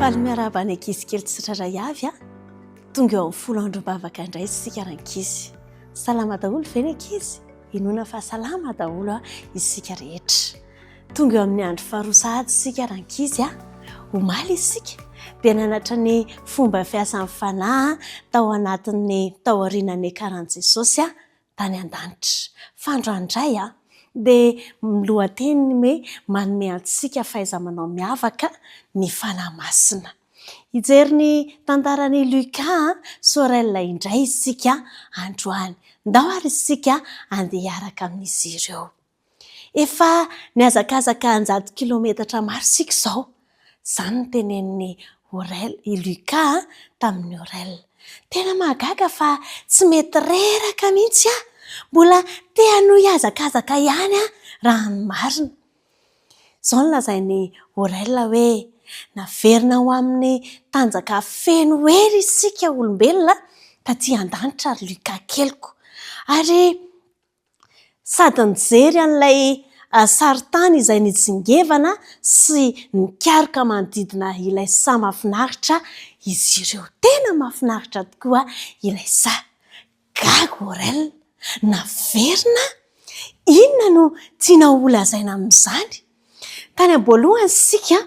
Faly miarahaba ny ankizy kely tsirairay avy a. Tonga eo amin'ny folo androm-bavaka indray isika rankizy. Salama daholo ve ny ankizy? Inoana fa salama daholo isika rehetra. Tonga eo amin'ny andro faharoa sahady isika rankizy a. Omaly isika dia nanatra ny fomba fiasan'ny fanahy tao anatin'ny taorian'ny niakaran'i Jesosy tany an-danitra. Fa androany indray dia ny lohateniny hoe manome antsika fahaiza-manao miavaka ny Fanahy Masina. Hijery ny tantaran'i Luca Sorel indray isika androany. Ndao ary isika andeha hiaraka amin'izy ireo. Efa nihazakazaka an-jato kilometatra maro isika izao. Izany no tenenin'i Aurel, i Luca tamin'i Aurel. Tena mahagaga fa tsy mety reraka mihitsy aho. Mbola te hanohy hihazakazaka ihany aho raha ny marina. Izao no lazain'i Aurel hoe, Naverina ho amin'ny tanjaka feno hery isika olombelona taty an-danitra ry Luca keliko. Ary Sady nijery an'ilay sarintany izay nitsingevana sy nikaroka manodidina ilay saha mahafinaritra izy ireo. Tena mahafinaritra tokoa ilay saha. Gaga Aurel. Naverina? Inona no tianao holazaina amin'izany? Tany am-boalohany isika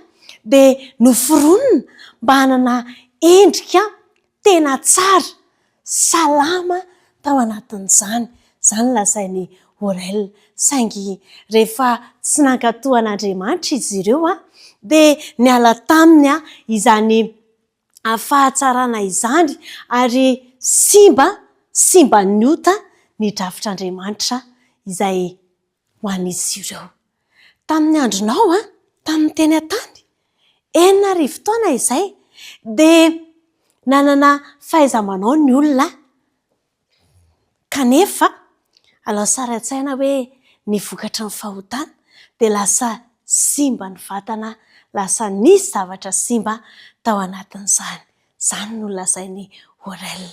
dia noforonina mba hanana endrika tena tsara, salama tao anatin'izany. Izany no lazain'i Orel. Saingy rehefa tsy nankatò an'Andriamanitra izy ireo, dia niala taminy izany fahatsarana izany ary simba, simban'ny ota ny drafitr'Andriamanitra izay ho an'izy ireo. Tamin'ny andronao, tamin'ny teny an-tany, 6000 taona izay, dia nanana fahaiza-manao ny olona, kanefa alao sary an-tsaina hoe ny vokatry ny fahotana dia lasa simba ny vatana, lasa nisy zavatra simba tao anatin'izany. Izany no lazain'i Orel.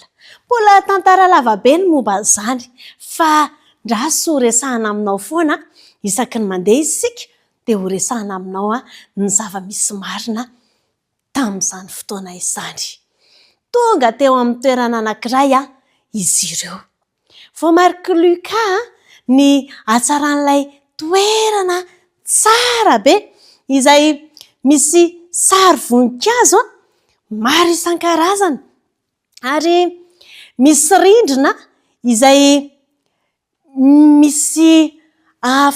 Mbola tantara lava be ny momba an'izany fa ndraso ho resahana aminao foana isaky ny mandeha isika dia ho resahana aminao ny zava-misy marina tamin'izany fotoana izany. Tonga teo amin'ny toerana anankiray izy ireo. Voamarik'i Luca ny hatsaran'ilay toerana tsara be izay misy sary voninkazo maro isan-karazany ary misy rindrina izay misy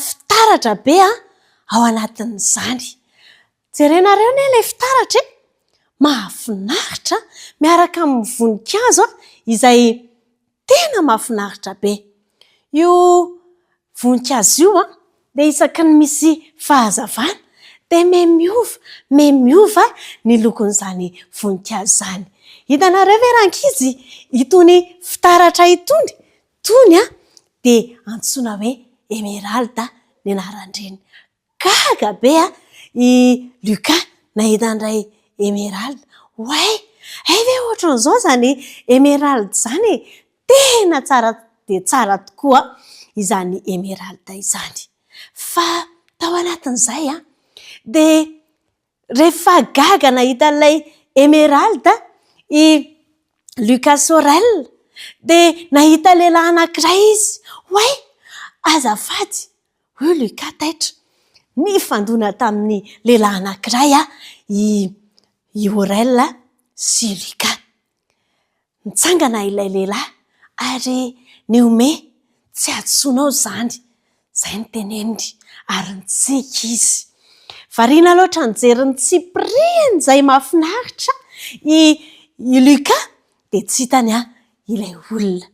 fitaratra be ao anatin'izany. Jerenareo anie ilay fitaratra e! Mahafinaritra miaraka amin'ny voninkazo izay tena mahafinaritra be. Io voninkazo io dia isaky ny misy fahazavana dia mihamiova, mihamiova ny lokon'izany voninkazo izany. Hitanareo ve rankizy itony fitaratra itony? Itony dia antsoina hoe emeralda ny anaran-dreny. Gaga be i Luca nahita an'ilay emerald. Oay! Hay ve ohatran'izao izany emerald izany e! Tena tsara dia tsara tokoa izany emerald izany. Fa tao anatin'izay dia rehefa gaga nahita an'ilay emerald i Luca Sorel dia nahita lehilahy anankiray izy. Oay! Azafady! Hoy Luca taitra. Nifandona tamin'ny lehilahy anankiray i i Aurel sy Luca. Nitsangana ilay lehilahy ary nihomehy, Tsy hadisoanao izany. Izay no teneniny ary nitsiky izy. Variana loatra nijery ny tsipiriany izay mahafinaritra i i Luca dia tsy hitany ilay olona.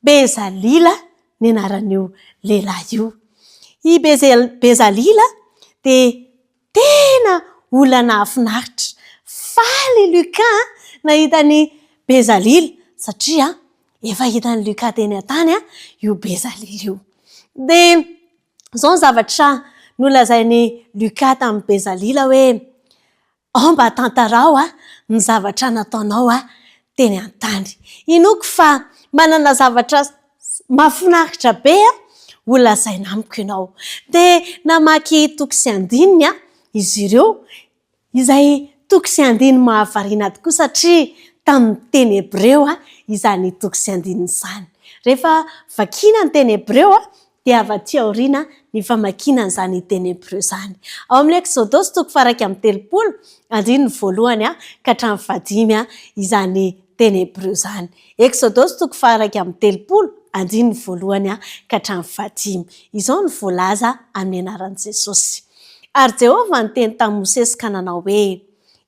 Bezalila ny anaran'io lehilahy io. I Bezalila dia tena olona nahafinaritra. Faly i Luca nahita an'i Bezalila satria efa hitan'i Luca teny an-tany io Bezalila io. Dia izao ny zavatra nolazain'i Luca tamin'i Bezalila hoe, Ao mba tantarao ny zavatra nataonao teny an-tany. Inoako fa manana zavatra mahafinaritra be ho lazaina amiko ianao. Dia namaky toko sy andininy izy ireo, izay. Toko sy andininy mahavariana tokoa satria tamin'ny teny hebreo izany toko sy andininy izany. Rehefa vakiana ny teny hebreo dia avy aty aoriana ny famakiana an'izany teny hebreo izany. Ao amin'ny Eksodosy toko faha-31, andininy voalohany ka hatramin'ny fahadimy izany teny hebreo izany. Eksodosy toko faha-31, andininy voalohany ka hatramin'ny fahadimy. Izao no voalaza amin'ny anaran'i Jesosy. Ary Jehovah niteny tamin'i Mosesy ka nanao hoe,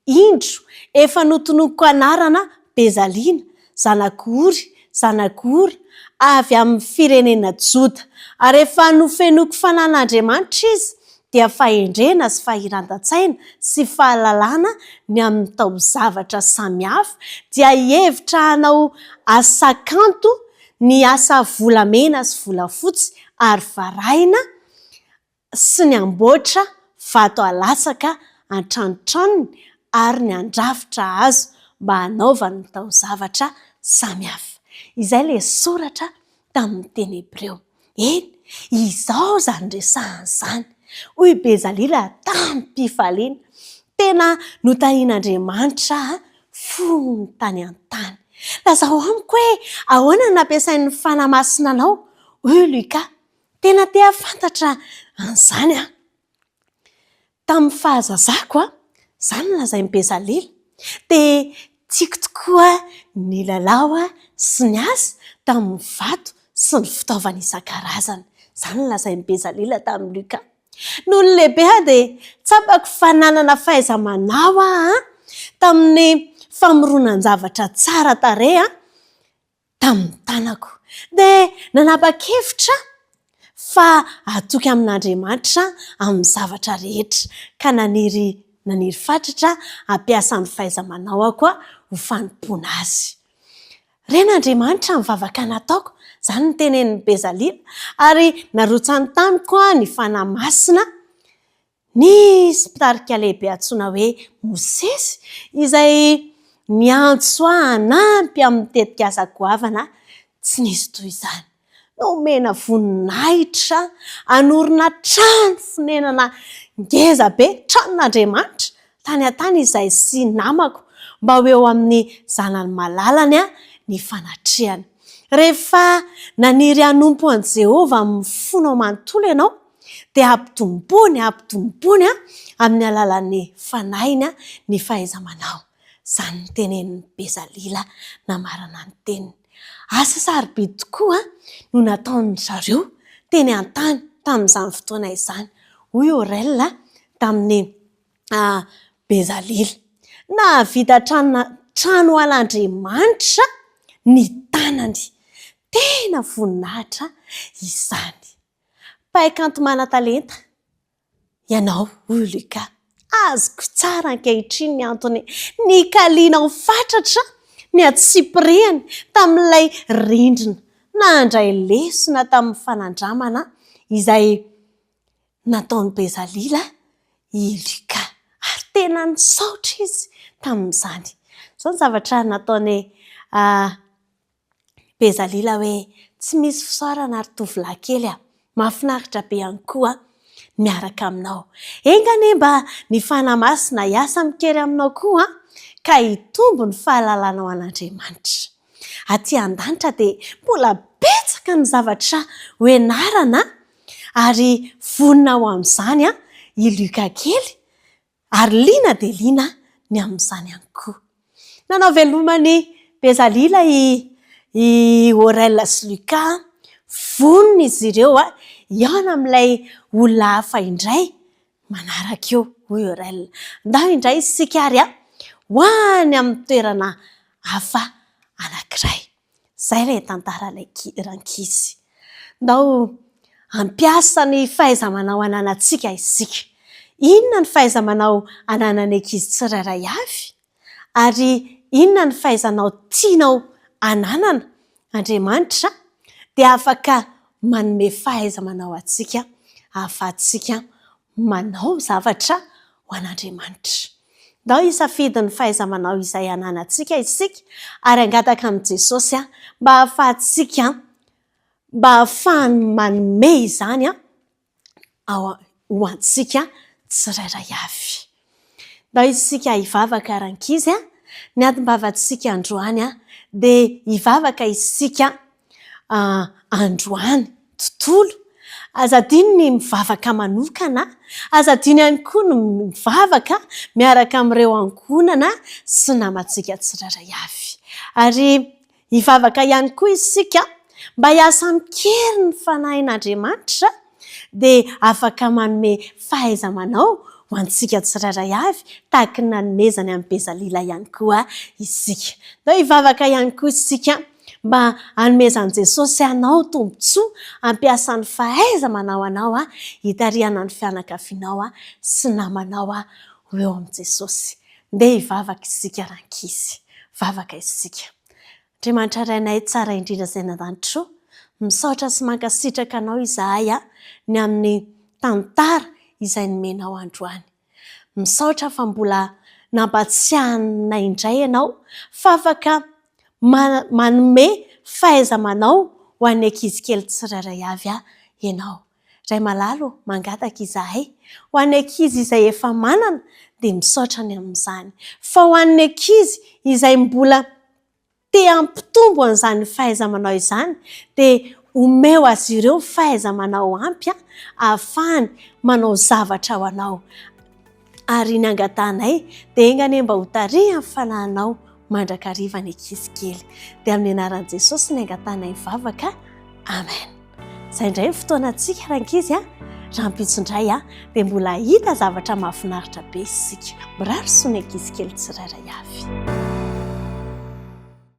Indro, efa notononiko anarana Bezalina, zanak'i Ory, zanak'i Hora, avy amin'ny firenena Joda. Ary efa nofenoiko fanan'Andriamanitra izy, dia fahendrena sy fahirantan-tsaina sy fahalalana ny amin'ny taozavatra samihafa, dia hihevitra hanao asa kanto ny asa volamena sy volafotsy ary varahina, sy ny hamboatra vato alatsaka an-tranotranony ary ny handrafitra hazo mba hanaovany ny taozavatra samihafa. Izay ilay soratra tamin'ny teny hebreo. Eny, izao izany resahana izany, hoy i Bezalila tamim-pifaliana. Tena notahian'Andriamanitra aho fony tany an-tany. Lazao amiko hoe ahoana no nampiasain'ny Fanahy Masina anao, hoy i Luca. Tena te hahafantatra an'izany aho. Tamin'ny fahazazako, izany no lazain'i Bezalila, dia tiako tokoa ny nilalao sy niasa tamin'ny vato sy ny fitaovana isan-karazany. Izany no lazain'i Bezalila tamin'i Luca. Nony lehibe aho dia tsapako fa nanana fahaiza-manao aho tamin'ny famoronan-javatra tsara tarehy tamin'ny tanako. Dia nanapa-kevitra aho fa hatoky amin'Andriamanitra amin'ny zavatra rehetra, ka naniry naniry fatratra hampiasa ny fahaiza-manaoko ho fanompoana Azy. Ren'Andriamanitra ny vavaka nataoko, izany no tenenin'i Bezalila, ary narotsany tamiko ny Fanahy Masina, Nisy mpitarika lehibe antsoina hoe Mosesy izay niantso ahy hanampy amin'ny tetikasa goavana tsy nisy toy izany. Nomena voninahitra hanorina trano fonenana ngeza be, tranon'Andriamanitra, tany an-tany izahay sy namako mba ho eo amin'ny Zanany malalany ny fanatrehany. Rehefa naniry hanompo an'i Jehovah amin'ny fonao manontolo ianao, dia ampitomboiny, ampitomboiny amin'ny alalan'ny fanahiny ny fahaiza-manao. Izany no tenenin'i Bezalila namarana ny teniny. Asa sarobidy tokoa no nataon-dry zareo teny an-tany tamin'izany fotoana izany, hoy Orel tamin'i Bezalila. Nahavita trano ho an'Andriamanitra ny tanany. Tena voninahitra izany. Mpahay kanto manan-talenta ianao, hoy i Luca. Azoko tsara ankehitriny ny antony nikalianao fatratra ny antsipiriany tamin'ilay rindrina. Nandray lesona tamin'ny fanandramana izay nataon'i Bezalila i Luca, ary tena nisaotra izy tamin'izany. Izao ny zavatra nataon'i Bezalila hoe, Tsy misy fisaorana ry tovolahy kely a! Mahafinaritra be ihany koa miaraka aminao. Enga anie mba ny Fanahy Masina hiasa amin-kery aminao koa ka hitombo ny fahalalanao an'Andriamanitra. Aty an-danitra dia mbola betsaka ny zavatra hoenarana ary vonona ho amin'izany i Luca kely Ary liana dia liana ny amin'izany ihany koa. Nanao veloma an'i Bezalila i i Orel sy Luca. Vonona izy ireo hihaona amin'ilay olona hafa indray manaraka eo, hoy Orel. Ndao indray isika ary ho any amin'ny toerana hafa anankiray. Izay ilay tantara ilay rankizy. Ndao hampiasa ny fahaiza-manao ananantsika isika. Inona ny fahaiza-manao ananan'ny ankizy tsirairay avy? Ary inona ny fahaizanao tianao ananana? Andriamanitra dia afaka manome fahaiza-manao antsika ahafahantsika manao zavatra ho an'Andriamanitra. Ndao hisafidy ny fahaiza-manao izay ananantsika isika ary hangataka amin'i Jesosy mba hahafahantsika mba hahafahany manome izany ho antsika tsirairay avy. Ndao isika hivavaka rankizy a! Ny adim-bavantsika androany a, dia hivavaka isika androany tontolo. Aza adino ny mivavaka manokana, aza adino ihany koa ny mivavaka miaraka amin'ireo ankohonana sy namantsika tsirairay avy. Ary Hivavaka ihany koa isika mba hiasa amin-kery ny Fanahin'Andriamanitra dia afaka manome fahaiza-manao ho antsika tsirairay avy tahaka ny nanomezany an'i Bezalila ihany koa isika. Ndao hivavaka ihany koa isika mba hanomezan'i Jesosy anao tombontsoa hampiasa ny fahaiza-manao anao hitarihana ny fianakavianao sy namanao ho eo amin'i Jesosy. Ndeha hivavaka isika rankizy. Vavaka isika. Andriamanitra Rainay tsara indrindra izay any an-danitra o, misaotra sy mankasitraka Anao izahay ny amin'ny tantara izay nomenao androany. Misaotra fa mbola nampatsiahinay indray Ianao fa afaka manome fahaiza-manao ho an'ny ankizy kely tsirairay avy Ianao. Ray malala ô, mangataka izahay, ho an'ny ankizy izay efa manana dia misaotra ny amin'izany, fa ho an'ny ankizy izay mbola te hampitombo an'izany fahaiza-manao izany dia omeo azy ireo ny fahaiza-manao ampy ahafahany manao zavatra ho anao. Ary ny angatahanay dia enga anie mba ho tarihan'ny fanahinao mandrakariva ny ankizy kely. Dia amin'ny anaran'i Jesosy ny angatahanay mivavaka. Amen. Izay indray ny fotoanantsika rankizy a. Rahampitso indray a, dia mbola hahita zavatra mahafinaritra be isika. Mirary soa ny ankizy kely tsirairay avy.